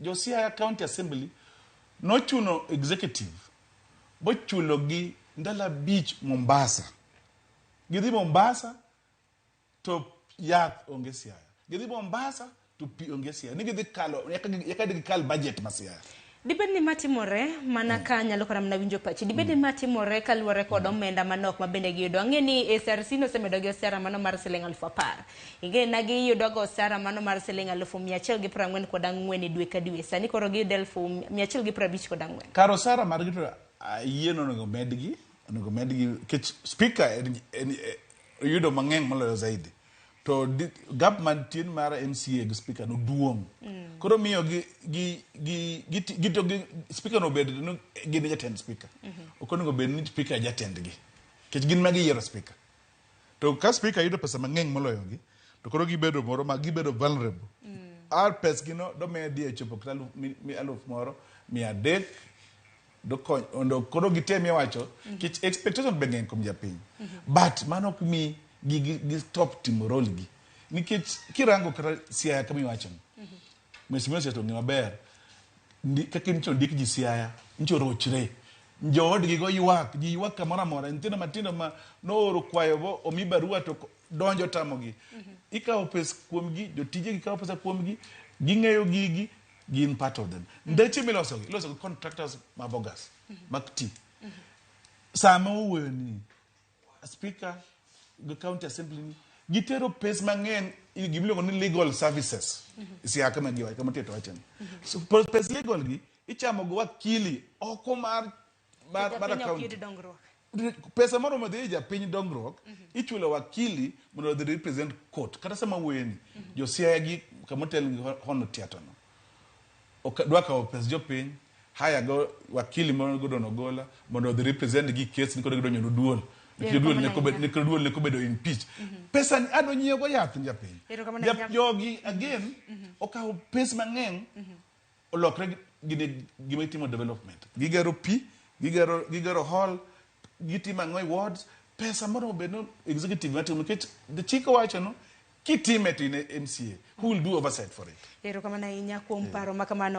Jo Siaya County Assembly nochuno executive bochulogi ndalo 5 Mombasa. Gidhi Mombasa to yath onge Siaya. Gidhi Mombasa to pi onge Siaya. Ni gidhi kalo, yaka gikal budget ma Siaya. Dibed ni matimore mana ka nyalo kata mana winjo pachi. Dibed ni matimore kaluwore kod omenda manok ma bende giyudo. Ang'e ni SRC nosemedo gi osara mano mar siling 10,000. Ing'e na giyudo ga osara mano mar siling 144,000 e dwe ka dwe. Sani koro giyudo 154,000. Kar osara margi to ayie ni onego medgi, onego medgi nikech speaker en yudo mang'eny moloyo zaidi. To gap mantie mar MCA gi speaker no duong'. Koro miyo gi gi gi gi gi to gi speaker no bed ni gin e jatend speaker. Ok onego bed ni speaker e jatendgi. Nikech gin ma giyiero speaker. To ka speaker yudo pesa mang'eny moloyo gi, to koro gibedo moro ma gibedo vulnerable. Ar pesgi no domedi e chopo kata 1,300 dokony mondo koro gitemie wacho nikech expectation be ng'eny kuom japiny. But mano ok mi gi stop timo role gi. Nikech kirango kata Siaya kama iwacho ni, Mheshimiwa Siaya to ong'e maber kaka nyicha ondik ji Siaya, nyicha orochre. Joodgi go ywak, ji ywak kamoro amora. Nyithindo matindo ma nooro kwayo bo omi barua to donjo tamogi. Ikawo pesa kuomgi, jotije gi kawo pesa kuomgi, ging'eyo gigi, gin part of them. Ndeche milosogi, iloso gi contractors ma bogus, mak ti. Sama owuoyo ni speaker gi county assembly ni gitero pes mang'eny e gimiluongo ni legal services. Siaya kama giwacho, kama tieto wacho ni. So, pes legal gi ichamo go wakili oko mar Japiny ok county. yud dongruok. Pesa moromo dhi japiny dongruok, ichulo wakili mondo odhi represent court. Kata sama wuoyo ni, jo Siaya gi kama otel gi Hono Tiato no, ok dwa kawo pes jopiny, haya go wakili moro Gordon Ogola mondo odhi represent gi case ni koro gidonjo ne duol. Nikech duol ne kobedo, nikech duol ne kobedo impeach. Pesa ni ado nyiewo go yath japiny. Erokamano ahinya. Jogi again okawo pes mang'eny olokre gine gima itimo development. Gigero pi, gigero hall, gitimo ang'o e wards, pesa moromo bed no executive matimo nikech the chik owacho no kitime to in MCA who will do oversight for it. Erokamano ahinya kuom paro ma kamano.